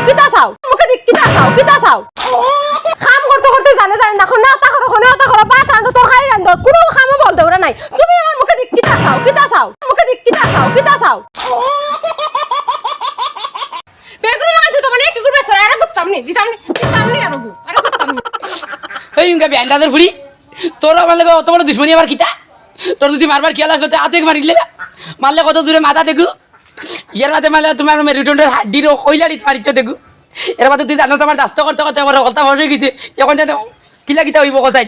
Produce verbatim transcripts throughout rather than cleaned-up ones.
কিতা চাও? মুখে দি কিতা চাও? কিতা চাও? কাম করতে করতে জানে জানে না, কোনে অতা করো, কোনে অতা করো, ভাত রান্ধো, তরকারি রান্ধো, কুনু কামো বল দেওরা নাই। তুমি আমার মুখে দি কিতা চাও? কিতা চাও? মুখে দি কিতা চাও? কিতা চাও? বেগুন লাগাইছো তো মানে কি করবে স্যার? আরে করতাম নি, দিতাম নি, দিতাম নি আরো গু, আরো করতাম নি। এই ইনকা বেয়ান্ডাদের ফুড়ি, তোর আমার লগে অত বড় দুশমনি আবার কিতা? তোর যদি মারবার খেয়াল আসলো, তে আতে মারি দিলে না। মারলে কত জোরে মাথা দেখু। ইয়ার মাঝে মারলে তোমার মেরুদণ্ডর হাড্ডির কইলাড়ি মারিচ্ছ দেখু। এর মাঝে তুই জানো তো আমার দাস্ত করতে করতে আমার কথা ফস হয়ে গেছে। এখন জানো কিলা কিতা হইব কোথায়?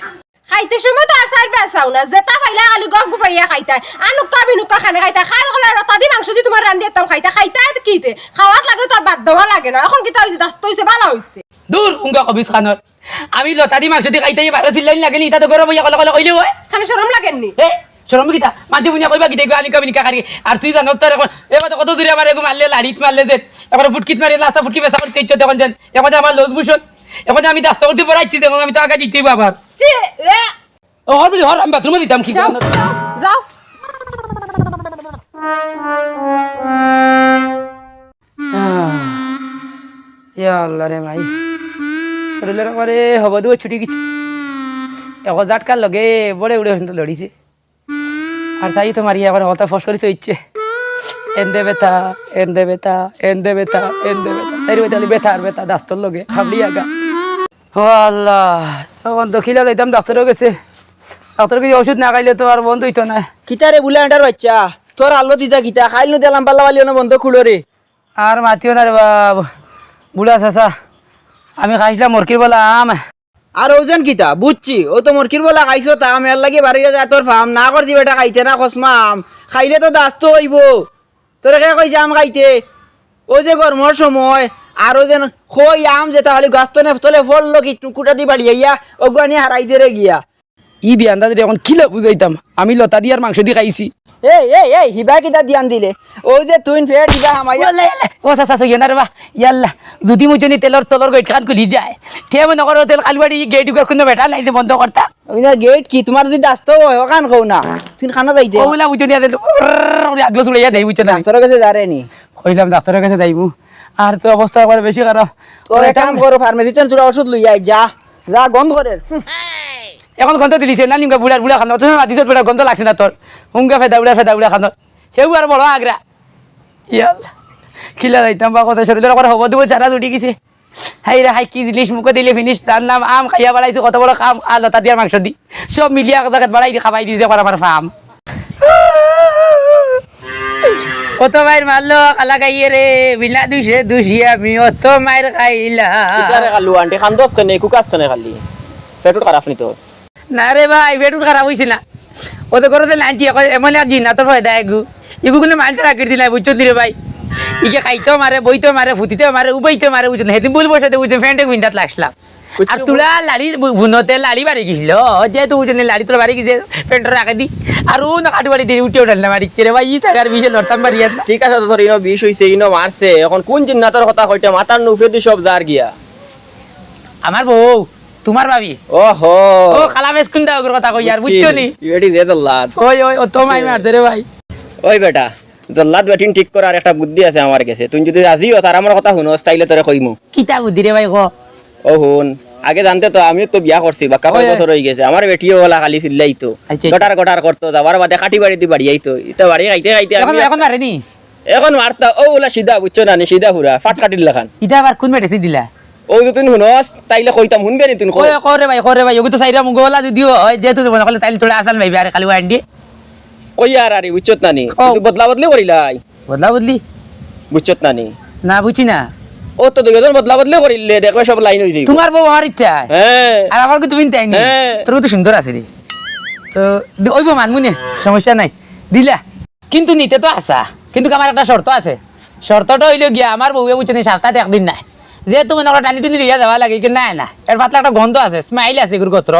খাইতে সময় তো আর চাইর বেলা চাও না, যেটা পাইলা খালি গপ গুফাইয়া খাইতায়, আনুক্কা বিনুক্কা খানে খাইতায়, খাল গলা লতা দি মাংস দি তোমার রান্ধি একদম খাইতায়, খাইতায় কিতে? খাওয়াত লাগলে তো আর বাদ দেওয়া লাগে না। এখন কিতা হইছে? দাস্ত হইছে, বালা হইছে। দূর, উঙ্গা কবিস খানোর। আমি লতা দি মাংস দি খাইতাই বারো চিল্লাইন লাগে নি, ইতা তো গরম হইয়া কলে কলে কইলে হয়। খানে শরম লাগেন নি? এ, শরম কিতা? মাঝে বুনিয়া কইবা কিতা গো, আনিকা বিনিকা খারি। আর তুই জানোস তোর এখন, এবার তো কত দূরে আমার এগু মারলে, লাড়িত মারলে যে, এবার ফুটকিত মারে, রাস্তা ফুটকি বেচা করতে ইচ্ছে তখন যেন, এখন যে আমার লস ভূষণ, এখন যে আমি দাস্ত করতে পড়াইছি, দেখুন আমি তো আগে জিতেই বাবার। ছি, এ। ও, হর বলি, হর, আমি বাথরুমে দিতাম, কি যাও, করবো? যাও, যাও। আহ, ইয়া আল্লাহ রে মাই। শরীরের পরে হব দুয়ে ছুটি গেছে। এক জাটকার লগে বড়ে উড়ে কিন্তু লড়িছে। আর তাই তো মারিয়া এখন হতা ফস করি তো ইচ্ছে। এন্দে বেটা, এন্দে বেটা, এন্দে বেটা, এন্দে বেটা। সারি বেটা, বেটা আর বেটা, দাস্তর লগে, খাবলি আগা। ও আল্লাহ, তখন তো খিলা যাইতাম ডাক্তারের গেছে। ডাক্তার কিছু ওষুধ না খাইলে তো আর বন্ধ হইতো না। কিতা রে বুলা এটার বাচ্চা, তোর আলো দিতা কিতা? খাইল নু দিলাম পাল্লা বালি অনো বন্ধ খুলো রে। আর মাতিও না রে বাব, বুড়া চাচা, আমি খাইছিলাম মরকির বলা আম। আর ও যেন কিতা বুঝছি, ও তো মরকির বলা খাইছো তা আম, এর লাগি বারইয়া যায় তোর ফাম। না কর দিবে এটা খাইতে না খসমা আম, খাইলে তো দাস্ত হইব। তোরে কে কইছে আম খাইতে? ও যে গরমর সময়, আর ও যেন খই আম যেটা খালি গাছ তনে তলে ফললো কি টুকুটা দি বাড়ি আইয়া, ওগুয়ানি হারাই দে রে গিয়া। ই বিয়ানটা যদি এখন কিলা বুঝাইতাম, আমি লতা দি আর মাংস দি খাইছি। এই, এই, এই, হিবা কিতা দিয়ান দিলে? ও যে তুই ফের হিবা হামাইয়া। ওয়াল্লা, ইয়াল্লা। ও চাচা, সইয় না রে বা। ইয়াল্লা, যদি মুজনি তেলর তলর গেট খান খুলি যায়, তে মনে করো তেল কালবাড়ি গেট উগার কোনো বেটা নাই যে বন্ধ করতা। ওই না গেট কি? তোমার যদি দাস্ত হয়, ওখান কও না। তুই খানা যাইতে। ও বলে বুঝো নিয়া দিল, ওরে আগলো চলে যায়, বুঝছো না? ডাক্তারের কাছে যারে নি। কইলাম ডাক্তারের কাছে যাইবো। আর তো অবস্থা একবারে বেশি খারাপ। তো এক কাম করো, ফার্মেসি চল, তোরা ওষুধ লইয়া আয়, যা। যা, গন্ধ করে। হুম। এখন গন্ধ দিলিছে না, নিমকা বুড়ার বুড়া খানো। অথচ মাতিছত বুড়া গন্ধ লাগছে না তোর। হুঙ্গা ফেদা উড়া, ফেদা উড়া খানো। সেও আর বড় আগ্রা। ইয়াল্লা। খিলা যাইতাম বা কথা শরীরের আবার হব দেবো, চারা উঠি গেছে। হাই রে হাই, কি জিনিস মুখে দিলে ফিনিশ। তার নাম আম খাইয়া বাড়াইছে, কত বড় কাম। আর লতা দিয়ার মাংস দি। সব মিলিয়া এক জাগাত বাড়াই দি, খাবাই দিছে একবার আমার ফাম। কত মাইর মারলো কালা গাইয়ে রে, বিনা দুষে দুষি আমি অত মাইর খাইলা। কিতা রে কালু আন্টি, কান্দস কেনে, কুকাস কেনে খালি? পেটুর খারাপ নি তোর? না রে ভাই, পেটুর খারাপ হইছে না। ও তো করে দিলে আনছি, এখন এমন এক জিন্নাতর ফয়দা এগু। এগু কোনো মানুষের আকৃতি নাই, বুঝছো নি রে ভাই? ইকে খাইতেও মারে, বইতেও মারে, ফুতিতেও মারে, উবাইতেও মারে, বুঝছো না? হেদিন ভুল বসে তো বুঝছো, ফ্যান্টে বিন্দাত লাগছিলাম। আর বুঝছো তুলা লাড়ি বু-, বুনতে লাড়ি বাড়ি গেছিল। যেহেতু বুঝছো নি, লাড়ি তোলা বাড়ি গেছে, ফ্যান্টর রাখে দি। আর ও না কাটু বাড়ি দিয়ে উঠে উঠাল না মারিচ্ছে রে ভাই, ই থাকার বিষয়ে লড়তাম পারি আর না। ঠিক আছে, তো তোর ইনো বিষ হইছে, ইনো মারছে। এখন কোন জিন্নাতর কথা কইতে মাথার নুফে দি সব জার গিয়া? আমার বউ, তোমার ভাবি। ওহো। ও, খালা বেশ কুন্দা ওগুর কথা কই আর, বুঝছি। বুঝছো নি? ইবেটি যে জল্লাদ। ওই, ওই, ও তো মাই মারতে রে ভাই। ওই বেটা, জল্লাদ বেটিন ঠিক করার একটা বুদ্ধি আছে আমার গেছে। তুই যদি রাজি হস আর আমার কথা হুনস, তাইলে তোরে কইমু। কিতা বুদ্ধি রে ভাই, ক? ও হুন, আগে জানতে তো, আমিও তো বিয়া করছি, বাক্কা কয় ওই, ওই। বছর হই গেছে। আমার বেটিও ওলা খালি চিল্লাইতো। আচ্ছা, আচ্ছা। গটার গটার করতো, যাবার বাদে কাটি বাড়ি দি বাড়ি আইতো। ইটা বাড়ি খাইতে খাইতে এখন, আমি এখন মারে নি? এখন মারতা, ও ওলা সিধা, বুঝছো না নি? সিধা পুরা, ফাট কাটির লাখান। ইটা আবার কোন মেডিসিন দিলা? ও যদি তুই হুনস, তাইলে কইতাম, হুনবে নি তুই? কই, কই রে ভাই, কই রে ভাই, ওগু তো সাইরা মুগো ওলা যদিও হয়, যেহেতু মনে করলে তাইলে তোরা আসামি ভাই, আরে খালি ওয়ান্ডি। কই আর আরে, বুঝছত না নি? ও। তুই বদলা বদলি করিলাই। বদলা বদলি? বুঝছত না নি? না, বুঝি না। ও তো দুইজন বদলা বদলি করিলে, দেখবে সব লাইন হই যাইব। তোমার বউ আমার ইচ্ছা। হ্যাঁ। আর আমার কি তুমি তাই নি? হ্যাঁ। তোর তো সুন্দর আছে রে। তো দি-, ওই বউ মানমু নে, সমস্যা নাই। দিলা। কিন্তু নিতে তো আসা, কিন্তু আমার একটা শর্ত আছে। শর্তটা হইল গিয়া, আমার বউয়ে বুঝছো নি, সপ্তাহে একদিন নাই। যেহেতু মনে করো টানি টুনি লইয়া যাওয়া লাগে, কিন্তু নাই না, এর পাতলা একটা গন্ধ আছে, স্মাইল আছে, এগুর গোত্র।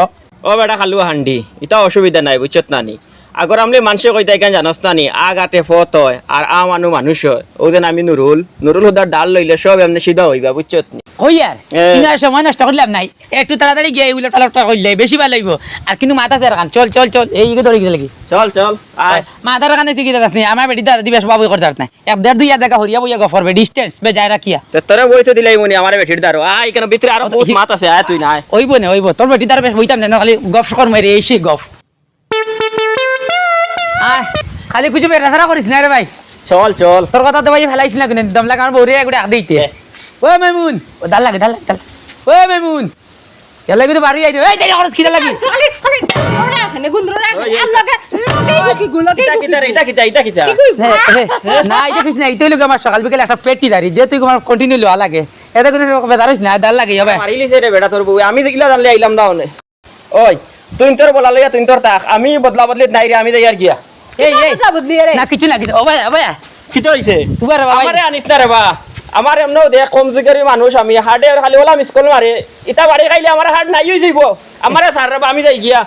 ও বেটা খালু হান্ডি, ইতা অসুবিধা নাই, বুঝছত না নি? আগর আমলে মানষে কইতা ইখান জানস না নি, আগ আটে ফত অয়, আর আ মানু মানুষ অয়। অউ যেন আমি নুরুল, নুরুল হুদার ডাল লইলে সব এমনে সিধা অইবা, বুঝছত নি? কই আর? এ। ইনো আর সময় নষ্ট করিলাম নাই, একটু তাড়াতাড়ি গিয়া ইগুলা টালাটা করিলে বেশি ভালা অইবো। আর কিন্তু মাত আছে আর কান, চল, চল, চল, এই ইগে ধরে গেছে লাগি। চল, চল, আয়। মাতার কানে শিখি যাস নি, আমার বেটির দ্বারা দিবে সব অই করে যাস না। এক দেড় দুই হাজার টাকা হরিয়া বইয়া গফ করবে, distance বে যায় রাখিয়া। তে তোরে বই তো দিলাই মনি আমার বেটির দ্বারো। আয়, কেন ভিতরে আরো অত বহুত হি- মাত আছে, আয় তুই না আয়। অইবো না, অইবো। তোর বেটির দ্বারা বেশ বইতাম না, খালি গফ কর মারে, এই সেই গফ। আয়, খালি কিছু বেড়াছাড়া করিস না রে ভাই। চল, চল। তোর কথা তো ভাই ফেলাইস না, কিন্তু দম লাগা আমার বউরে এগুলো আগ দিতে। এ। ও মেমুন, ও দাল লাগে, দাল লাগে, দাল লাগে। ও মেমুন, এর লাগি তো বাড়ি আইতে। এই, দেরি করস কিতা লাগি? খালি, খালি, ওরা এখানে গুন্দ্র রাখ। ওই, এই, আর লগে, লগে এই কি গুলো, লগে কিতা, কিতা রে, ইতা কিতা, ইতা কিতা? কি কই? হে, হে, না, ইটা কিছু না, ইটা অইলো গি আমার সকাল বিকেল একটা পেটি দাড়ি, যে তুই আমার continue লওয়া লাগে। এতে কোনো বেজার হইস না, দাল লাগে, হবে। মারিলিছে রে বেটা তোর বউ, আমি যেগুলা জানলে আইলাম না অনে। ওই, তুই তোর বলা লইয়া তুই তোর থাক, আমি বদলা বদলিত নাই রে, আমি যাইয়ার গিয়া। এই, এই। কিতা বদলি রে? না, কিছু না, কিছু। ও ভাই, ও ভাই। কিতা হইছে? উবা রে বাবা। আমারে আনিস না রে বা। আমার এমনেও দেখ কমজুরি মানুষ আমি, হার্ডে আর খালি ওলা miss call মারে। ইতা বাড়ি খাইলে আমার হার্ড নাই হই যাইবো। আমারে ছাড় রে বা, আমি যাই গিয়া।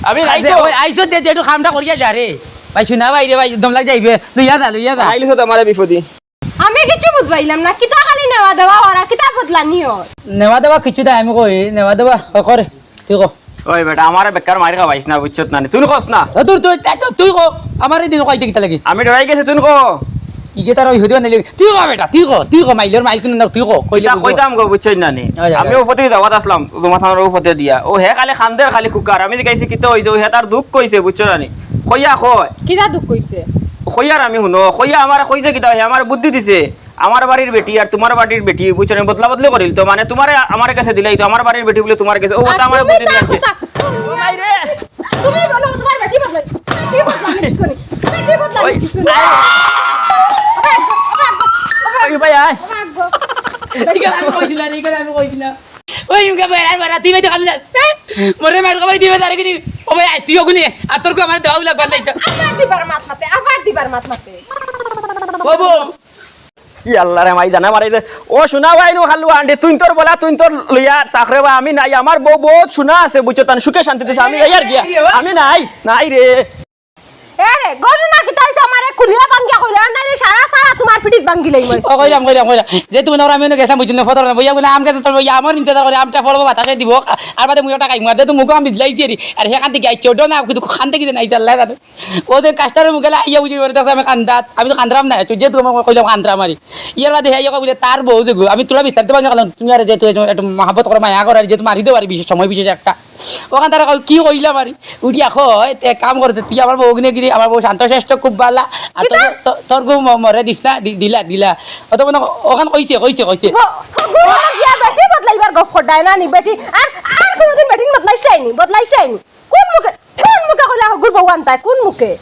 আমি যাই আরে, তো। ওই আইসো দে, যে একটু কামটা করিয়া যা রে। ভাই, শুনা ভাই রে ভাই, দম লাগ যাইবে। লইয়া যা, লইয়া যা। আইলিছো তো আমারে বিপদি। আমি কিচ্ছু বুঝবাইলাম না, কিতা খালি নেওয়া দেওয়া অর আর কিতা বদলানি অর? নেওয়া দেওয়া কিচ্ছু নাই, আমি কই, নেওয়া দেওয়া, ও করে, তুই ক। ওই বেটা, আমারে বেকার মাইর খাওয়াইস না, বুঝছত না নি? তুই কস না। ও তোর, তুই, তুই, তুই ক, আমারে দিন কইতে কিতা লাগি? আমি ডরাই গেছি, তুই ক। ইগে তার ওই হুদিও নিলে, তুই ক বেটা, তুই ক, তুই ক, মাইলর মাইল কিনু না, তুই ক, কইলে ইতা বুঝবো। কইতাম গো, বুঝছস না নি? আচ্ছা, আমিও আচ্ছা। ফতে দাওয়াত আসলাম, তোমার থানার ও ফতে দিয়া। ও হে খালি খান্দের খালি কুকার, আমি জিগাইছি কিতা হইছে, ও হে তার দুখ কইছে, বুঝছো না নি? কইয়া কয়। কিতা দুখ কইছে? কইয়ার আমি হুনো, কইয়া আমারে কইছে কিতা, হে আমারে বুদ্ধি দিছে। আমার বাড়ির বেটি আর তোমার বাড়ির বেটি, বুঝছো নি? বদলা বদলি করিল তো, মানে, তোমারে আমার কাছে দিলাই তো, আমার বাড়ির বেটি বলে তোমার কাছে, ও আর কথা আমার তুমি বুদ্ধি তার দিছে। কথা, ও মাই রে। তুমি বলো তোমার বেটি বদলাই, বেটি বদলাই কিছু নেই, বেটি বদলাই ওই। কিছু নেই। ওই ভাই, আয়। এখানে আমি কইছি না, এখানে আমি কইছি না। ওই মুখে বেড়ার বেড়া, তুই বেটি খালি যাস। হ্যাঁ? মোরে মার খাবাই দিবে তারে কিনি। ও ভাই, আয়, তুই ওগুনি, আর তোর কো আমার দেওয়া লাগবার নাই তো। আবার দিবার মাত মাতে, আবার দিবার মাত মাতে। ও বউ। ই আল্লাহ রে, মাই জানা মারাই দে। ও শোনা ভাই নু খালু আন্ডে, তুই তোর বলা, তুই তোর লইয়া থাক রে বা, আমি নাই, আমার বউ বহুত শোনা আছে, বুঝছো, তান সুখে শান্তিতে আছে, আমি যাইয়ার গিয়া। আমি নাই, নাই রে। এ রে, ঘটনা কিতা হইছে আমারে খুলিয়া ভাঙ্গিয়া কইলে, আর নাইলে সারা সারা তোমার পিঠিত ভাঙ্গি লইমু। ও কইলাম, কইলাম, কইলাম। যে তুমি নরম হইনো গেছাম বুঝছো না, ফতর না, বইয়া বলে আম গাছে তোর বইয়া আমার ইন্তজার করে, আমটা ফলবো বাতাসে দিব, আর বাদে মুই ওটা খাইমু, আর দে তো মুখো আমি দিলাইছি রে। আর সেখান থেকে আইছে, ওটা না, কিন্তু খান থেকে দেন আইছে, আল্লাহ জানে। ও যে কাস্টারের মুখে আইয়া বুঝি পারে, দেখছে আমি কান্দাত, আমি তো কান্দরাম না, তুই যে তোমার কইলাম কান্দরাম আরি। ইয়ার বাদে হ্যাঁ, ইয়ে কইলে তার বউ যে গো, আমি তোরা বিস্তারিত ভাঙে গেলাম, তুমি আরে যে তুই একটু মহাব্বত করো, মায়া করো, আর যে তোমার হৃদয় আর বিশেষ সময় বিশেষ একটা। ওখান তারা কই, "কি কইলাম আরি?" উঠিয়া কয়, "তে এক কাম করতে, তুই আমার বউ কিনে গিরি, আমার বউ শান্ত শ্রেষ্ঠ, খুব ভালা। আর তোর, কিতা? তোর, তোর গো ম-, মরে দিস না, দি-, দিলা, দিলা।" অত মনে ওখান কইছে, কইছে, কইছে। গো-, গো-, গো-, গিয়া বেটি বদলাইবার গফ খড্ডায় না নি, বেটি। আর, আর কোনোদিন বেটি বদলাইছলায় নি, বদলাইছলায় নি। কোন মুখে, কোন মুখে কইলা হগুর বউ আনতায়, কোন মুখে?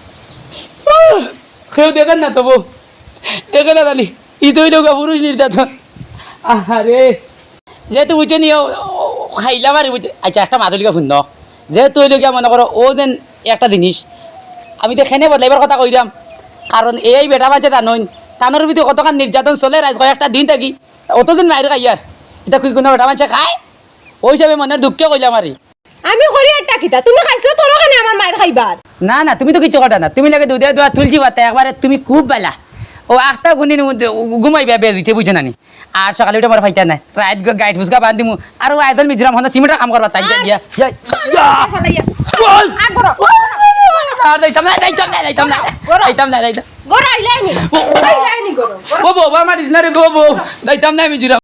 কেউ দেখেন না তবু, দেখে না জানি। ইতো অইলো গা পুরুষ নির্যাতন। আহারে। যেহেতু বুঝছো নি, ও, ও, খাইলা মারি বুঝছো। আচ্ছা, একটা মাতুলিকা শুন। যেহেতু অইলো গিয়া মনে করো, ও যেন একটা জিনিস, আমি তো খেনে বদলাইবার কথা কইরাম। কারণ এই বেটা মানষে জানইন, তানর ভিতরে কতখান নির্যাতন চলে, রাইজ কয়েকটা দিন থাকি, অতদিন মাইর খাইয়ার। এটা কি কোনো বেটা মানষে খায়? ওই হিসাবে মনের দুঃখে কইলাম আরি। আমি করি একটা কিতা? তুমি খাইছো তোর ওখানে আমার মায়ের খাইবার। না, না, তুমি তো কিচ্ছু কটা না। তুমি লাগে দুধে দোয়া তুলছি বাতা একবারে তুমি খুব বালা। ও আখতা গুনি ঘুমাইবে বেজ হইতে বুঝে নানি। আর সকালে উঠে আমার ফাইটা নাই। রাইত গ-, গাইট ফুসকা বান্ধিমু। আর ও আয়তন মিজুরাম হন্দা সিমেন্টর কাম করবা তাই আর গিয়া। ইয়া, ইয়া। ফালাইয়া। ওই! আগ বড়। আর যাইতাম না, যাইতাম না, যাইতাম না। গরম। যাইতাম না, যাইতাম। গরম আইলাইনি। ও, ও। আইলাইনি গরম। গরম। ও বউ, আমার ইজনারে গো বউ। যাইতাম না মিজুরাম।